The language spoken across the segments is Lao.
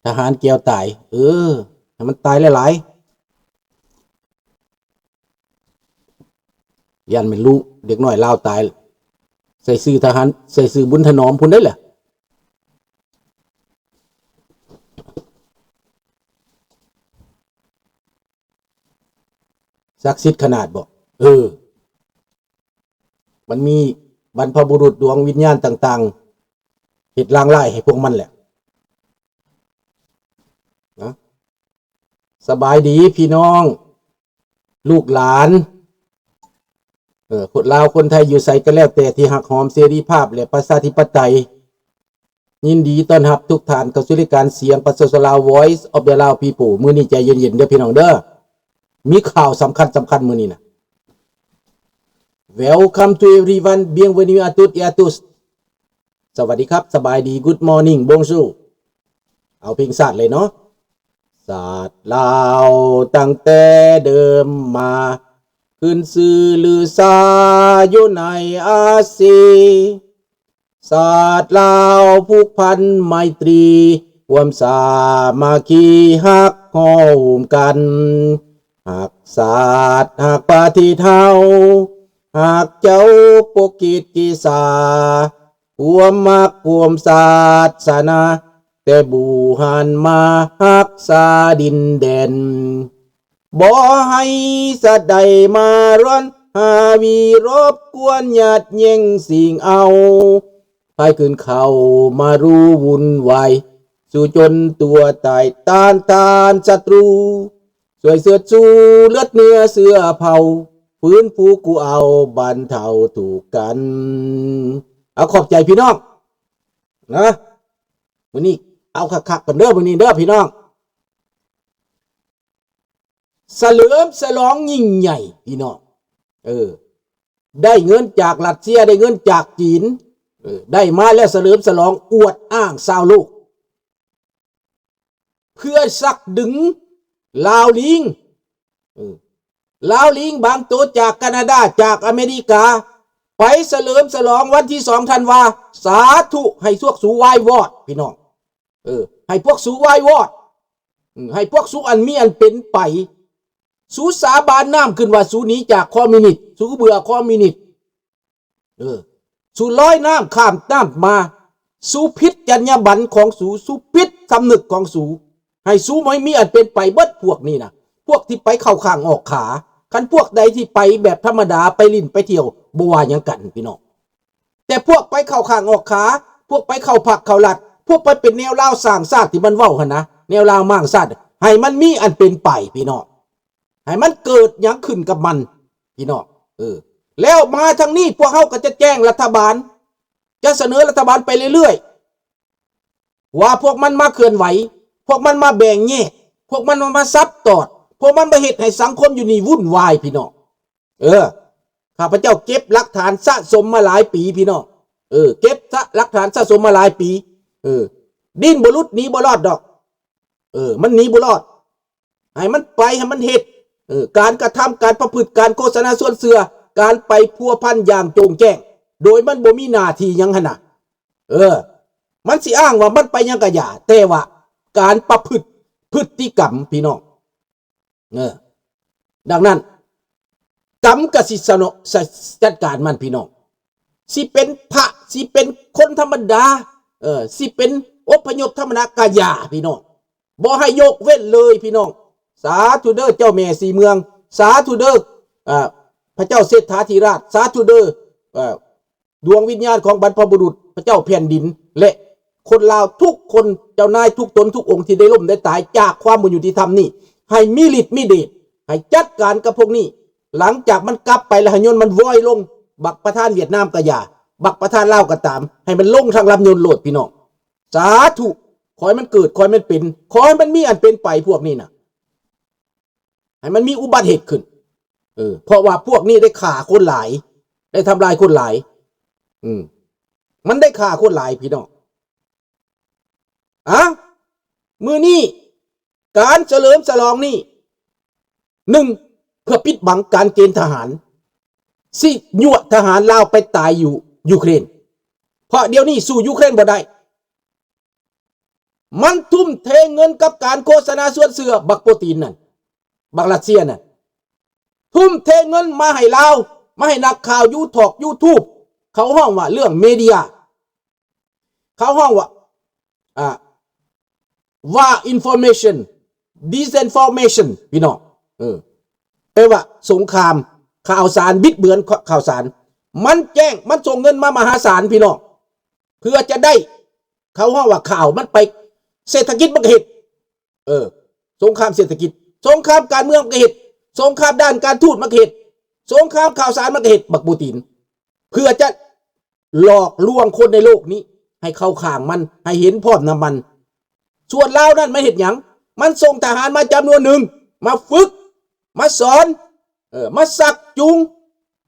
ທະຫານແກວຕາຍ ເອີ ໃຫ້ມັນຕາຍຫຼາຍໆ ຢ້ານແມ່ນລູກເດັກນ້ອຍລາວຕາຍ ໃສ່ຊື່ທະຫານ ໃສ່ຊື່ບຸນຖະໜອມພຸ້ນເດ້ລະ. ສັກສິດຂະໜາດບໍ? ເອີ ມັນມີບັນພະບຸລຸດດວງວິນຍານຕ່າງໆ ເຮັດລາງລາຍໃຫ້ພວກມັນແຫຼະນະ. ສະບາຍດີພີ່ນ້ອງ ລູກຫຼານ ເອີ ຄົນລາວຄົນໄທຢູ່ໃສກໍແລ້ວແຕ່ທີ່ຮັກຫອມເສລີພາບ ແລະ ປະຊາທິປະໄຕ. ຍິນດີຕ້ອນຮັບທຸກທ່ານເຂົ້າສູ່ລາຍການສຽງປະຊາຊົນລາວ Voice of the Lao People. ມື້ນີ້ໃຈເຢັນໆເດີພີ່ນ້ອງເດີ ມີຂ່າວສຳຄັນໆມື້ນີ້ນະ. Welcome to everyone, bienvenue à toutes et à tous. ສະຫວັດດີຄັບ ສະບາຍດີ Good morning, Bonjour. ເອົາເພງຊາດເລີຍເນາະ. ຊາດລາວຕັ້ງແຕ່ເດີມມາ ຂຶ້ນຊື່ລືຊາຢູ່ໃນອາຊີ. ຊາດລາວຜູກພັນໄມຕີ ຮ່ວມສາມັກຄີຮັກຮ່ວມກັນ ຮັກຊາດຮັກປະເທດເຮົາ ຮັກເຈົ້າປົກກິດກິສາ ຮ່ວມມັກຮ່ວມສາສະໜາ ແຕ່ບູຮານມາຮັກສາດິນແດນ. ບໍ່ໃຫ້ສັດໃດມາລວນ ຫາວີລົບກວນ ຍາດແຍ່ງຊິງເອົາ ໃຜຂຶ້ນເຂົ້າມາຮູ້ວຸ່ນວາຍ ສູ້ຈົນຕົວຕາຍ ຕ້ານທານສັດຕູ ຊ່ວຍເຊີດຊູເລືອດເນື້ອເຊື້ອເຜົ່າ ຟື້ນຟູກູ້ເອົາບັນເທົາທຸກກັນ. ເອົາ ຂອບໃຈພີ່ນ້ອງນະ ມື້ນີ້ເອົາຄັກໆກັນເດີ ມື້ນີ້ເດີພີ່ນ້ອງ. ສະເຫຼີມສະຫຼອງຍິ່ງໃຫຍ່ພີ່ນ້ອງ ເອີ ໄດ້ເງິນຈາກຣັດເຊຍ ໄດ້ເງິນຈາກຈີນ ເອີ ໄດ້ມາແລ້ວສະເຫຼີມສະຫຼອງອວດອ້າງຊາວໂລກ ເພື່ອຊັກດຶງລາວລີງ ເອີ ລາວລີງບາງໂຕຈາກການາດາ ຈາກອາເມລິກາ ໄປສະເຫຼີມສະຫຼອງວັນທີສອງທັນວາ. ສາທຸ ໃຫ້ພວກສູວາຍວອດພີ່ນ້ອງ ເອີ ໃຫ້ພວກສູວາຍວອດ ອືມ ໃຫ້ພວກສູອັນມີອັນເປັນໄປ. ສູສາບານນ້ຳຂຶ້ນວ່າສູໜີຈາກຄອມມິວນິດ ສູເບື່ອຄອມມິວນິດ ເອີ ສູລອຍນ້ຳຂ້າມນ້ຳມາ ສູຜິດຈັນຍາບັນຂອງສູ ສູຜິດສຳນຶກຂອງສູ ໃຫ້ສູບໍ່ມີອັນເປັນໄປເບິດພວກນີ້ນະ ພວກທີ່ໄປເຂົ້າຂ້າງອອກຂາ. ຄັນພວກໃດທີ່ໄປແບບທຳມະດາ ໄປຫຼິ້ນໄປທ່ຽວ ບໍ່ວ່າຫຍັງກັນພີ່ນ້ອງ ແຕ່ພວກໄປເຂົ້າຂ້າງອອກຂາ ພວກໄປເຂົ້າພັກເຂົ້າລັດ ພວກໄປເປັນແນວລາວສ້າງຊາດທີ່ມັນເວົ້າຫັ້ນນະ ແນວລາວມ້າງຊາດ ໃຫ້ມັນມີອັນເປັນໄປພີ່ນ້ອງ ໃຫ້ມັນເກີດຫຍັງຂຶ້ນກັບມັນພີ່ນ້ອງ ເອີ ແລ້ວມາທາງນີ້ ພວກເຮົາກໍຈະແຈ້ງລັດຖະບານ ຈະສະເໜີລັດຖະບານໄປເລື້ອຍໆ ວ່າພວກມັນມາເຄື່ອນໄຫວ ພວກມັນມາແບ່ງແຍກ ພວກມັນມາສັບຕອດ ພວກມັນມາເຮັດໃຫ້ສັງຄົມຢູ່ນີ້ວຸ່ນວາຍພີ່ນ້ອງ ເອີ ຂ້າພະເຈົ້າເກັບຫຼັກຖານສະສົມມາຫຼາຍປີພີ່ນ້ອງ ເອີ ເກັບສະ ຫຼັກຖານສະສົມມາຫຼາຍປີ ເອີ ດີ້ນບໍ່ຫຼຸດໜີບໍ່ລອດດອກ ເອີ ມັນໜີບໍ່ລອດ ໃຫ້ມັນໄປ ໃຫ້ມັນເຮັດ ເອີ ການກະທຳ ການປະພຶດ ການໂຄສະນາຊວນເຊື່ອ ການໄປພົວພັນຢ່າງໂຈ່ງແຈ້ງ ໂດຍມັນບໍ່ມີໜ້າທີ່ຫຍັງຫັ້ນນະ ເອີ ມັນຊິອ້າງວ່າມັນໄປຫຍັງກະຢ່າ ແຕ່ວ່າການປະພຶດ ພຶດຕິກຳພີ່ນ້ອງ ເອີ ດັ່ງນັ້ນ ກຳກະຊິສະເນາະ ສະ ຈັດການມັນພີ່ນ້ອງ ຊິເປັນພະ ຊິເປັນຄົນທຳມະດາ ເອີ ຊິເປັນອົບພະຍົບທຳມະດາກະຢ່າພີ່ນ້ອງ ບໍ່ໃຫ້ຍົກເວັ້ນເລີຍພີ່ນ້ອງ. ສາທຸເດີເຈົ້າແມ່ສີເມືອງ ສາທຸເດີ ເອີ ພະເຈົ້າເສດຖາທິລາດ ສາທຸເດີ ເອີ ດວງວິນຍານຂອງບັນພະບຸລຸດ ພະເຈົ້າແຜ່ນດິນ ແລະ ຄົນລາວທຸກຄົນ ເຈົ້ານາຍທຸກຕົນທຸກອົງທີ່ໄດ້ລົ້ມໄດ້ຕາຍຈາກຄວາມບໍ່ຍຸຕິທຳນີ້ ໃຫ້ມີລິດມີເດດ ໃຫ້ຈັດການກັບພວກນີ້. ຫຼັງຈາກມັນກັບໄປແລ້ວ ໃຫ້ຍົນມັນວອຍລົງ ບັກປະທານຫວຽດນາມກະຢ່າ ບັກປະທານລາວກະຕາມ ໃຫ້ມັນລົງທັງລຳຍົນໂລດພີ່ນ້ອງ. ສາທຸ ຂໍໃຫ້ມັນເກີດ ຂໍໃຫ້ມັນເປັນ ຂໍໃຫ້ມັນມີອັນເປັນໄປພວກນີ້ນະ ໃຫ້ມັນມີອຸບັດເຫດຂຶ້ນ ເອີ ເພາະວ່າພວກນີ້ໄດ້ຂ້າຄົນຫຼາຍ ໄດ້ທຳລາຍຄົນຫຼາຍ ອືມ ມັນໄດ້ຂ້າຄົນຫຼາຍພີ່ນ້ອງ. ອາ ມື້ນີ້ການສະເຫຼີມສະຫຼອງນີ້ ໜຶ່ງ ເພື່ອປິດບັງການເກນທະຫານ ຊິຍົວະທະຫານລາວໄປຕາຍຢູ່ຢູເຄຣນ ເພາະດຽວນີ້ສູ້ຢູເຄຣນບໍ່ໄດ້. ມັນທຸ່ມເທເງິນກັບການໂຄສະນາຊວນເຊື່ອ ບັກໂປຕີນນັ້ນ ບັກຣັດເຊຍນັ້ນ ທຸ່ມເທເງິນມາໃຫ້ລາວ ມາໃຫ້ນັກຂ່າວຢູທອກຢູທູບ ເຂົາຮ້ອງວ່າເລື່ອງເມເດຍ ເຂົາຮ້ອງວ່າ ອ່າ ວ່າ information disinformation ພີ່ນ້ອງ ເອີ ແປວ່າສົງຄາມຂ່າວສານ ບິດເບືອນ ຂ- ຂ່າວສານ ມັນແຈ້ງ ມັນສົ່ງເງິນມາມະຫາສານ ພີ່ນ້ອງ ເພື່ອຈະໄດ້ ເຂົາຮ້ອງວ່າຂ່າວມັນໄປ ເສດຖະກິດມັນກໍເຮັດ ເອີ ສົງຄາມເສດຖະກິດ ສົງຄາມການເມືອງມັນກໍເຮັດ ສົງຄາມດ້ານການທູດມັນກໍເຮັດ ສົງຄາມຂ່າວສານມັນກໍເຮັດ ບັກປູຕິນ ເພື່ອຈະຫຼອກລວງຄົນໃນໂລກນີ້ ໃຫ້ເຂົ້າຂ້າງມັນ ໃຫ້ເຫັນພ້ອມນຳມັນ. ສ່ວນລາວນັ້ນມັນເຮັດຫຍັງ? ມັນສົ່ງທະຫານມາຈຳນວນໜຶ່ງ ມາຝຶກ ມາສອນ ເອີ ມາຊັກຈູງ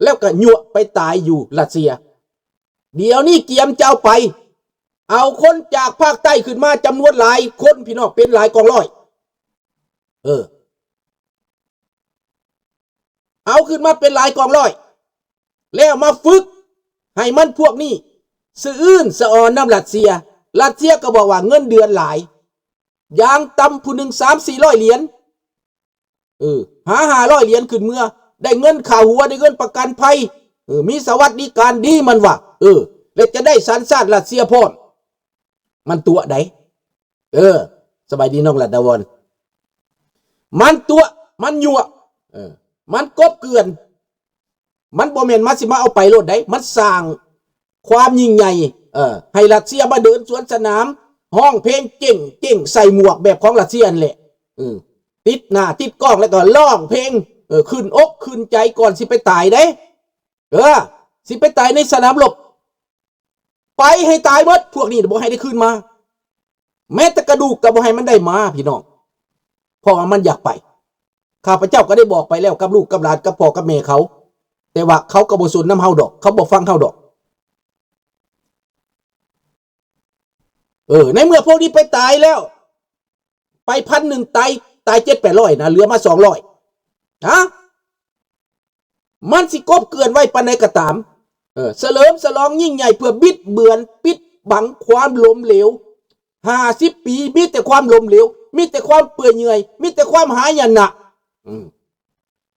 ແລ້ວກໍຍົວະໄປຕາຍຢູ່ຣັດເຊຍ. ດຽວນີ້ກຽມຈະເອົາໄປ ເອົາຄົນຈາກພາກໃຕ້ຂຶ້ນມາຈຳນວນຫຼາຍຄົນ ພີ່ນ້ອງ ເປັນຫຼາຍກອງຮ້ອຍ ເອີ ເອົາຂຶ້ນມາເປັນຫຼາຍກອງຮ້ອຍ ແລ້ວມາຝຶກໃຫ້ມັນພວກນີ້ສະອື້ນສະອອນນຳຣັດເຊຍ. ຣັດເຊຍກໍບອກວ່າເງິນເດືອນຫຼາຍ ຢ່າງຕ່ຳຜູ້ໜຶ່ງສາມສີ່ຮ້ອຍຫຼຽນ ເອີ ຫາຫ້າຮ້ອຍຫຼຽນຂຶ້ນເມືອ ໄດ້ເງິນຄ່າຫົວ ໄດ້ເງິນປະກັນໄພ ເອີ ມີສະຫວັດດີການດີ ມັນວ່າ ເອີ ແລະຈະໄດ້ສັນຊາດຣັດເຊຍພ້ອມ. ມັນຕົວະໃດ ເອີ ສະບາຍດີນ້ອງລັດດາວອນ ມັນຕົວະ ມັນຍົວະ ເອີ ມັນກົບເກື່ອນ ມັນບໍ່ແມ່ນມາ ຊິມາເອົາໄປໂລດໃດ ມັນສ້າງຄວາມຍິ່ງໃຫຍ່ ເອີ ໃຫ້ຣັດເຊຍມາເດີນສວນສະໜາມ ຮ້ອງເພງເຈັ້ງໆ ໃສ່ໝວກແບບຂອງຣັດເຊຍຫັ້ນແຫຼະ ເອີ ຕິດໜ້າຕິດກ້ອງ ແລ້ວກໍຮ້ອງເພງ ເອີ ຂຶ້ນອົກຂຶ້ນໃຈ ກ່ອນຊິໄປຕາຍເດ້ ເອີ ຊິໄປຕາຍໃນສະໜາມລົບ. ໄປໃຫ້ຕາຍໝົດ ພວກນີ້ບໍ່ໃຫ້ໄດ້ຄືນມາ ແມ້ແຕ່ກະດູກກໍບໍ່ໃຫ້ມັນໄດ້ມາ ພີ່ນ້ອງ ເພາະວ່າມັນຢາກໄປ. ຂ້າພະເຈົ້າກໍໄດ້ບອກໄປແລ້ວກັບລູກກັບຫຼານ ກັບພໍ່ກັບແມ່ເຂົາ ແຕ່ວ່າເຂົາກໍບໍ່ສົນນຳເຮົາດອກ ເຂົາບໍ່ຟັງເຮົາດອກ. ເອີ ໃນເມື່ອພວກນີ້ໄປຕາຍແລ້ວ ໄປພັນໜຶ່ງ ຕາຍ ຕາຍເຈັດແປດຮ້ອຍນະ ເຫຼືອມາສອງຮ້ອຍ ຮະ ມັນຊິກົບເກື່ອນໄວປານໃດກໍຕາມ ເອີ ສະເຫຼີມສະຫຼອງຍິ່ງໃຫຍ່ເພື່ອບິດເບືອນປິດບັງຄວາມລົ້ມເຫຼວ ຫ້າສິບປີ ມີແຕ່ຄວາມລົ້ມເຫຼວ ມີແຕ່ຄວາມເປື່ອຍເຫຍື່ອຍ ມີແຕ່ຄວາມຫາຍະນະ ອືມ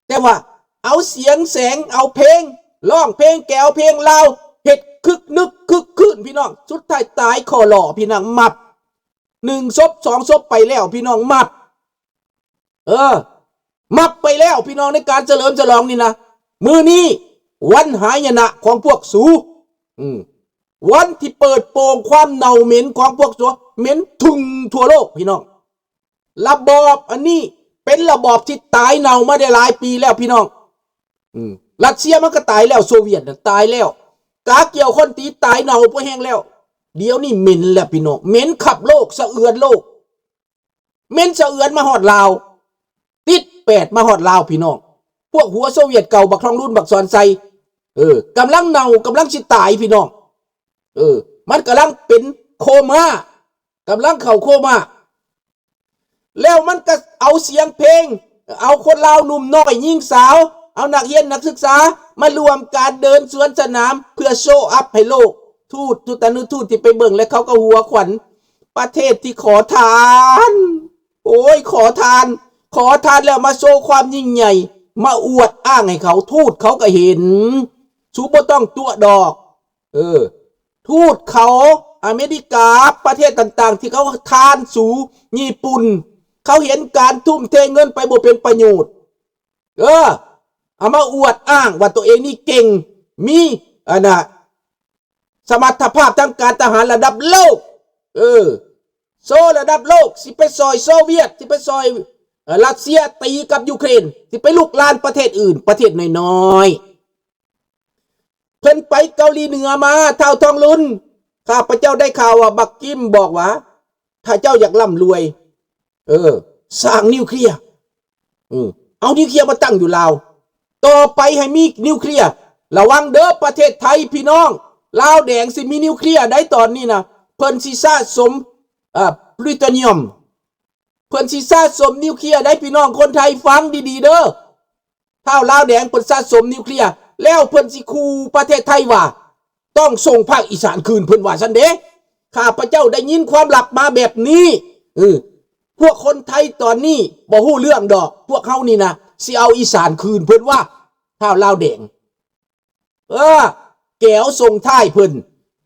ແຕ່ວ່າເອົາສຽງແສງ ເອົາເພງ ຮ້ອງເພງແກວເພງລາວ ເຮັດຄຶກນຶກຄຶກຄື້ນ ພີ່ນ້ອງ ສຸດທ້າຍຕາຍຄໍ່ຫຼໍ່ ພີ່ນ້ອງ ໝັບ ໜຶ່ງສົບ ສອງສົບໄປແລ້ວ ພີ່ນ້ອງ ໝັບ ເອີ ໝັບໄປແລ້ວ ພີ່ນ້ອງ ໃນການສະເຫຼີມສະຫຼອງນີ້ນະ. ມື້ນີ້ວັນຫາຍະນະຂອງພວກສູ ອືມ ວັນທີ່ເປີດໂປງຄວາມເນົ່າເໝັນຂອງພວກສູ ເໝັນທຸ່ງທົ່ວໂລກ ພີ່ນ້ອງ. ລະບອບອັນນີ້ເປັນລະບອບທີ່ຕາຍເນົ່າມາໄດ້ຫຼາຍປີແລ້ວ ພີ່ນ້ອງ ອືມ ຣັດເຊຍມັນກໍຕາຍແລ້ວ ໂຊວຽດນະຕາຍແລ້ວ ກາກຽວຄົນຕີຕາຍເນົ່າພໍແຮງແລ້ວ. ດຽວນີ້ເໝັນແລ້ວ ພີ່ນ້ອງ ເໝັນຄັບໂລກ ສະເອືອນໂລກ ເໝັນສະເອືອນມາຮອດລາວ ຕິດແປດມາຮອດລາວ ພີ່ນ້ອງ. ພວກຫົວໂຊວຽດເກົ່າ ບັກທອງລຸນ ບັກສອນໄຊ ເອີ ກຳລັງເນົ່າ ກຳລັງຊິຕາຍ ພີ່ນ້ອງ ເອີ ມັນກຳລັງເປັນໂຄມາ ກຳລັງເຂົ້າໂຄມາ ແລ້ວມັນກໍເອົາສຽງເພງ ເອົາຄົນລາວໜຸ່ມນ້ອຍຍິງສາວ ເອົານັກຮຽນນັກສຶກສາມາລວມກັນເດີນສວນສະໜາມ ເພື່ອໂຊອັບໃຫ້ໂລກ ທູດ ທູຕານຸທູດທີ່ໄປເບິ່ງ ແລ້ວເຂົາກໍຫົວຂວັນ ປະເທດທີ່ຂໍທານ ໂອ້ຍ ຂໍທານ ຂໍທານແລ້ວມາໂຊຄວາມຍິ່ງໃຫຍ່ ມາອວດອ້າງໃຫ້ເຂົາ ທູດເຂົາກໍເຫັນ ສູບໍ່ຕ້ອງຕົວະດອກ ເອີ ທູດເຂົາ ອາເມລິກາ ປະເທດຕ່າງໆ ທີ່ເຂົາທານສູ ຍີ່ປຸ່ນ ເຂົາເຫັນການທຸ່ມເທເງິນໄປບໍ່ເປັນປະໂຫຍດ ເອີ ເອົາມາອວດອ້າງວ່າຕົວເອງນີ້ເກັ່ງ ມີ ອັນນ່າ ສະມັດຖະພາບທາງການທະຫານລະດັບໂລກ ເອີ ໂຊລະດັບໂລກ ຊິໄປຊ່ອຍໂຊວຽດ ຊິໄປຊ່ອຍ ເອີ ຣັດເຊຍຕີກັບຢູເຄຣນ ຊິໄປລຸກລານປະເທດອື່ນ ປະເທດນ້ອຍໆ ເພິ່ນໄປເກົາຫຼີເໜືອມາ ທ້າວທອງລຸນ ຂ້າພະເຈົ້າໄດ້ຂ່າວວ່າບັກກິມບອກວ່າ ຖ້າເຈົ້າຢາກລ່ຳລວຍ ເອີ ສ້າງນິວເຄລຍ ເອີ ເອົານິວເຄລຍມາຕັ້ງຢູ່ລາວ ຕໍ່ໄປໃຫ້ມີນິວເຄລຍ ລະວັງເດີປະເທດໄທ ພີ່ນ້ອງ ລາວແດງຊິມີນິວເຄລຍໃດຕອນນີ້ນະ ເພິ່ນຊິສະສົມ ເອີ ພລູໂຕນຽມ ເພິ່ນຊິສະສົມນິວເຄລຍໃດ ພີ່ນ້ອງຄົນໄທ ຟັງດີໆເດີ ທ້າວລາວແດງເພິ່ນສະສົມນິວເຄລຍ ແລ້ວເພິ່ນຊິຂູ່ປະເທດໄທວ່າ ຕ້ອງສົ່ງພາກອີສານຄືນ ເພິ່ນວ່າຊັ້ນເດ້ ຂ້າພະເຈົ້າໄດ້ຍິນຄວາມລັບມາແບບນີ້. ເອີ ພວກຄົນໄທຕອນນີ້ບໍ່ຮູ້ເລື່ອງດອກ. ພວກເຮົານີ້ນະ ຊິເອົາອີສານຄືນເພິ່ນວ່າ ທ້າວລາວແດງ. ເອີ ແກວສົ່ງທ້າຍເພິ່ນ.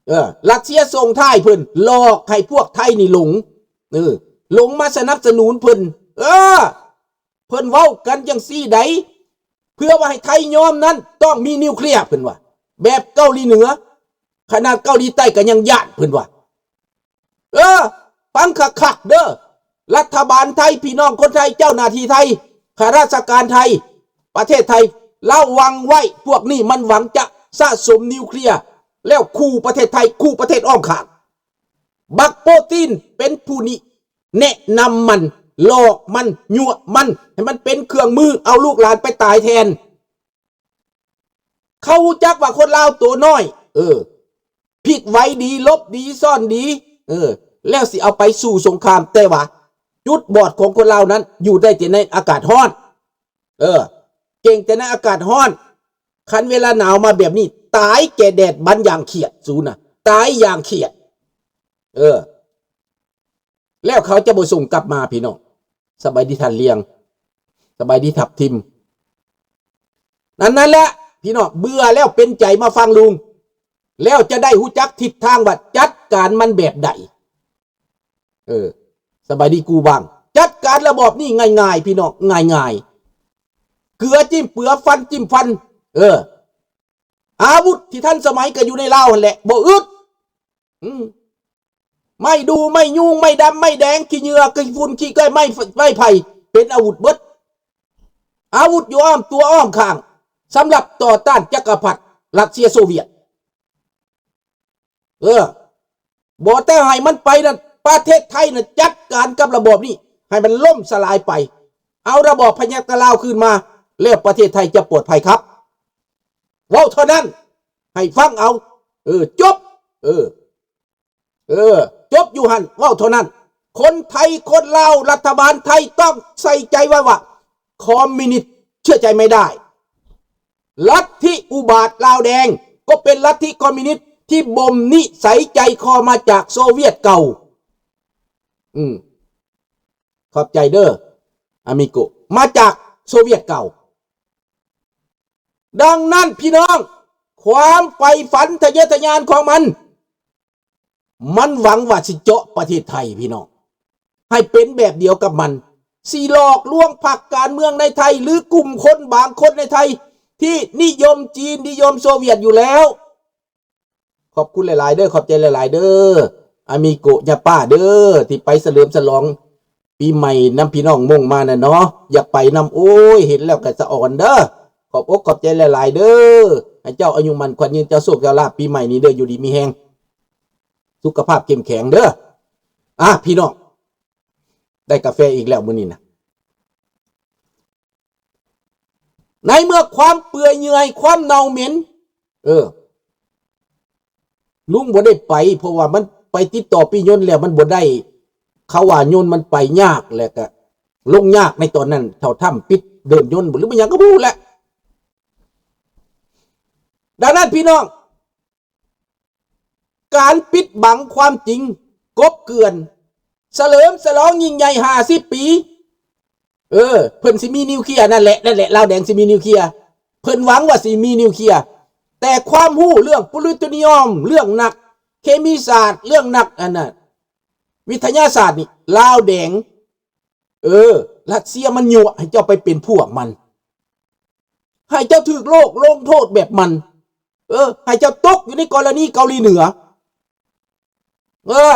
ເອີ ຣັດເຊຍສົ່ງທ້າຍເພິ່ນ ຫຼອກໃຫ້ພວກໄທນີ້ຫຼົງ. ເອີ ຫຼົງມາສະໜັບສະໜູນເພິ່ນ. ເອີ ເພິ່ນເວົ້າກັນຈັ່ງຊີ້ໃດ໋ ເພື່ອວ່າໃຫ້ໄທຍອມນັ້ນ ຕ້ອງມີນິວເຄລຍ ເພິ່ນວ່າ ແບບເກົາຫຼີເໜືອ. ຂະໜາດເກົາຫຼີໃຕ້ກໍຍັງຢ້ານ ເພິ່ນວ່າ. ເອີ ຟັງຄັກໆເດີ້ ລັດຖະບານໄທ, ພີ່ນ້ອງຄົນໄທ, ເຈົ້າໜ້າທີ່ໄທ, ຂ້າລາຊະການໄທ, ປະເທດໄທ ລະວັງໄວ້. ພວກນີ້ມັນຫວັງຈະສະສົມນິວເຄລຍ ແລ້ວຂູ່ປະເທດໄທ, ຂູ່ປະເທດອ້ອມຂ້າງ. ບັກໂປຕິນເປັນຜູ້ນີ້ແນະນຳມັນ, ຫຼອກມັນ, ຍົວະມັນ ໃຫ້ມັນເປັນເຄື່ອງມື ເອົາລູກຫຼານໄປຕາຍແທນ. ເຂົາຮູ້ຈັກວ່າຄົນລາວໂຕນ້ອຍ, ເອີ, ພິກໄວດີ, ຫຼົບດີ, ຊ່ອນດີ, ເອີ, ແລ້ວຊິເອົາໄປສູ້ສົງຄາມ. ແຕ່ວ່າຈຸດບອດຂອງຄົນລາວນັ້ນ ຢູ່ໄດ້ແຕ່ໃນອາກາດຮ້ອນ. ເອີ, ເກັ່ງແຕ່ໃນອາກາດຮ້ອນ. ຄັນເວລາໜາວມາແບບນີ້ ຕາຍແກ່ແດດບັນຢ່າງຂຽດ, ສູນນະ ຕາຍຢ່າງຂຽດ. ເອີ, ແລ້ວເຂົາຈະບໍ່ສົ່ງກັບມາ, ພີ່ນ້ອງ. ສະບາຍດີທ່ານລຽງ, ສະບາຍດີທັບທິມ. ນັ້ນ, ນັ້ນແຫຼະ ພີ່ນ້ອງ, ເບື່ອແລ້ວເປັນໃຈມາຟັງລຸງ, ແລ້ວຈະໄດ້ຮູ້ຈັກທິດທາງວ່າຈັດການມັນແບບໃດ. ເອີ, ສະບາຍດີກູບາງ. ຈັດການລະບອບນີ້ງ່າຍໆ ພີ່ນ້ອງ, ງ່າຍໆ. ເກືອຈິ້ມເກືອ, ຟັນຈິ້ມຟັນ. ເອີ, ອາວຸດທີ່ທັນສະໄໝກໍຢູ່ໃນລາວຫັ້ນແຫຼະ, ບໍ່ອຶດ. ອືມ, ໄມ້ດູ່ ໄມ້ຍູງ ໄມ້ດຳ ໄມ້ແດງ ຂີ້ເຫຍື້ອ ຂີ້ຝຸ່ນ ຂີ້ໄກ່ ໄມ້ ໄມ້ໄຜ່ ເປັນອາວຸດເບິດ. ອາວຸດຢູ່ອ້ອມຕົວອ້ອມຂ້າງ ສຳລັບຕໍ່ຕ້ານຈັກກະພັດຣັດເຊຍໂຊວຽດ. ເອີ, ບໍ່ແຕ່ໃຫ້ມັນໄປນັ້ນ, ປະເທດໄທນັ້ນຈັດການກັບລະບອບນີ້ ໃຫ້ມັນລົ້ມສະຫຼາຍໄປ. ເອົາລະບອບພະຍັກຕະລາວຄືນມາ ແລ້ວປະເທດໄທຈະປອດໄພຄັບ. ເວົ້າເທົ່ານັ້ນ, ໃຫ້ຟັງເອົາ. ເອີ, ຈົບ. ເອີ, ເອີ, ຈົບຢູ່ຫັ້ນ, ເວົ້າເທົ່ານັ້ນ. ຄົນໄທ, ຄົນລາວ, ລັດຖະບານໄທຕ້ອງໃສ່ໃຈໄວ້ວ່າ ຄອມມິວນິດເຊື່ອໃຈໄມ່ໄດ້. ລັດທິອຸບາດລາວແດງ ກໍເປັນລັດທິຄອມມິວນິດທີ່ບົ່ມນິໄສໃຈຄໍ່າມາຈາກໂຊວຽດເກົ່າ. ອືມ, ຂອບໃຈເດີ້ ອາມິໂກ, ມາຈາກໂຊວຽດເກົ່າ. ດັ່ງນັ້ນ ພີ່ນ້ອງ, ຄວາມໃຝ່ຝັນທະເຍີະທະຍານຂອງມັນ, ມັນຫວັງວ່າຊິເຈາະປະເທດໄທ, ພີ່ນ້ອງ, ໃຫ້ເປັນແບບດຽວກັບມັນ, ຊິຫຼອກລວງພັກການເມືອງໃນໄທ ຫຼື ກຸ່ມຄົນບາງຄົນໃນໄທ ທີ່ນິຍົມຈີນ, ນິຍົມໂຊວຽດຢູ່ແລ້ວ. ຂອບຄຸນຫຼາຍໆເດີ້, ຂອບໃຈຫຼາຍໆເດີ້ ອາມິໂກ ຍາປ້າເດີ້ ທີ່ໄປສະເຫຼີມສະຫຼອງປີໃໝ່ນຳພີ່ນ້ອງມົ້ງມານະເນາະ. ຢາກໄປນຳ, ໂອ້ຍ, ເຫັນແລ້ວກໍສະອອນເດີ້. ຂອບອົກຂອບໃຈຫຼາຍໆເດີ້. ໃຫ້ເຈົ້າອາຍຸໝັ້ນຂວັນຍືນ, ເຈົ້າໂຊກເຈົ້າລາບປີໃໝ່ນີ້ເດີ້, ຢູ່ດີມີແຮງ, ສຸຂະພາບເຂັ້ມແຂງເດີ້. ອ່າ, ພີ່ນ້ອງ, ໄດ້ກາແຟອີກແລ້ວມື້ນີ້ນະ. ໃນເມື່ອຄວາມເປື່ອຍເຫຍື່ອຍ, ຄວາມເນົ່າເໝັນ, ເອີ, ລຸງບໍ່ໄດ້ໄປ, ເພາະວ່າມັນໄປຕິດຕໍ່ປີ້ຍົນແລ້ວມັນບໍ່ໄດ້, ເຂົາວ່າຍົນມັນໄປຍາກ ແລ້ວກະລົງຍາກໃນຕອນນັ້ນ, ເທົ່າຖ້ຳປິດເດີ່ນຍົນບໍ ຫຼື ມັນຫຍັງກໍບໍ່ຮູ້ແຫຼະ. ດັ່ງນັ້ນ ພີ່ນ້ອງ, ການປິດບັງຄວາມຈິງ, ກົບເກື່ອນ, ສະເຫຼີມສະຫຼອງຍິ່ງໃຫຍ່ຫ້າສິບປີ. ເອີ, ເພິ່ນຊິມີນິວເຄຍ, ນັ້ນແຫຼະ, ນັ້ນແຫຼະ, ລາວແດງຊິມີນິວເຄຍ. ເພິ່ນຫວັງວ່າຊິມີນິວເຄຍ, ແຕ່ຄວາມຮູ້ເລື່ອງປູລູໂຕນຽມ, ເລື່ອງນັກເຄມີສາດ, ເລື່ອງນັກ ອັນນ່າ, ວິທະຍາສາດນີ້ ລາວແດງ, ເອີ, ຣັດເຊຍມັນຍົວະໃຫ້ເຈົ້າໄປເປັນພວກມັນ, ໃຫ້ເຈົ້າຖືກໂລກລົງໂທດແບບມັນ. ເອີ, ໃຫ້ເຈົ້າຕົກຢູ່ໃນກໍລະນີເກົາຫຼີເໜືອ. ເອີ,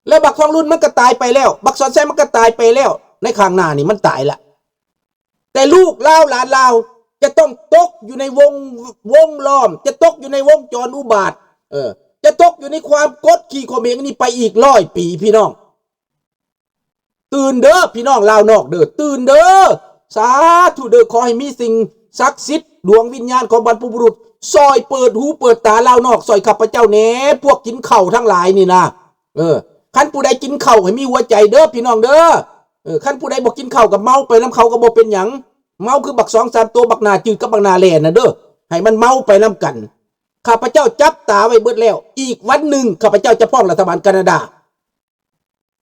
ແລ້ວບັກທອງລຸນມັນກໍຕາຍໄປແລ້ວ, ບັກສອນໄຊມັນກໍຕາຍໄປແລ້ວ, ໃນຂ້າງໜ້ານີ້ມັນຕາຍລະ. ແຕ່ລູກລາວຫຼານລາວຈະຕ້ອງຕົກຢູ່ໃນວົງ, ວົງລ້ອມ, ຈະຕົກຢູ່ໃນວົງຈອນອຸບາດ, ເອີ, ຈະຕົກຢູ່ໃນຄວາມກົດຂີ່ຂົ່ມເຫງນີ້ໄປອີກຮ້ອຍປີ, ພີ່ນ້ອງ. ຕື່ນເດີ້ ພີ່ນ້ອງລາວນອກເດີ້, ຕື່ນເດີ້, ສາທຸເດີ້, ຂໍໃຫ້ມີສິ່ງສັກສິດ, ດວງວິນຍານຂອງບັນພະບຸລຸດ ຊ່ອຍເປີດຫູເປີດຕາລາວນອກ ຊ່ອຍຂ້າພະເຈົ້າແດ່, ພວກກິນເຂົ້າທັງຫຼາຍນີ້ນະ. ເອີ, ຄັນຜູ້ໃດກິນເຂົ້າໃຫ້ມີຫົວໃຈເດີ້ ພີ່ນ້ອງເດີ້. ເອີ, ຄັນຜູ້ໃດບໍ່ກິນເຂົ້າກໍເມົາໄປນຳເຂົາກໍບໍ່ເປັນຫຍັງ, ເມົາຄືບັກສອງສາມໂຕ, ບັກໜ້າຈືດກັບບັກໜ້າແລ່ນນະເດີ້, ໃຫ້ມັນເມົາໄປນຳກັນ. ຂ້າພະເຈົ້າຈັບຕາໄວ້ເບິດແລ້ວ. ອີກວັນໜຶ່ງ ຂ້າພະເຈົ້າຈະຟ້ອງລັດຖະບານການາດາ.